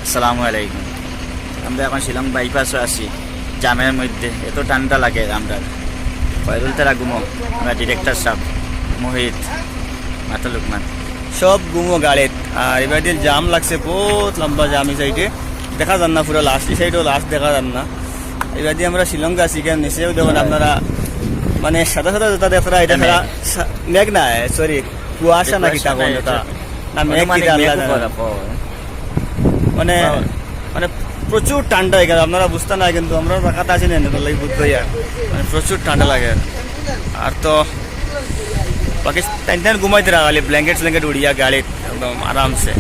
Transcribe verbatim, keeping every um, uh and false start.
আসসালামু আলাইকুম। আমরা এখন শিলং বাইপাসও আছি, জামের মধ্যে এত ঠান্ডা লাগে। আমরা খয়রুল তারা ঘুমো, আমরা ডিরেক্টর সাহেব মোহিত, মাতা লুকমান, সব ঘুমো গাড়িত। আর এবার দিয়ে জাম লাগছে, বহুত লম্বা জাম এই সাইডে, দেখা যার না পুরো লাস্ট, এই সাইডও লাস্ট দেখা যার না। এবার দিয়ে আমরা শিলং আছি, কেন নিচেও দেখুন আপনারা, মানে সাদা সাদা যেটা দেখরা, এটা না, সাদা মেঘ। সা-, মেঘ না, সরি, কুয়াশা না কিতা কোন এটা? না, মেঘ কিতা আল্লাহ জানে। মানে, মানে প্রচুর ঠান্ডা হয়ে গেল, আপনারা বুঝতা না, কিন্তু আমরা ঢাকাত আছি না, এটার লাগি বুঝবো ইয়া। মানে প্রচুর ঠান্ডা লাগে। আর তো বাকি টাইম টাইম ঘুমাইতে রাখালি, ব্ল্যাঙ্কেট স্ল্যাঙ্কেট উড়িয়া গাড়িত একদম আরামসে।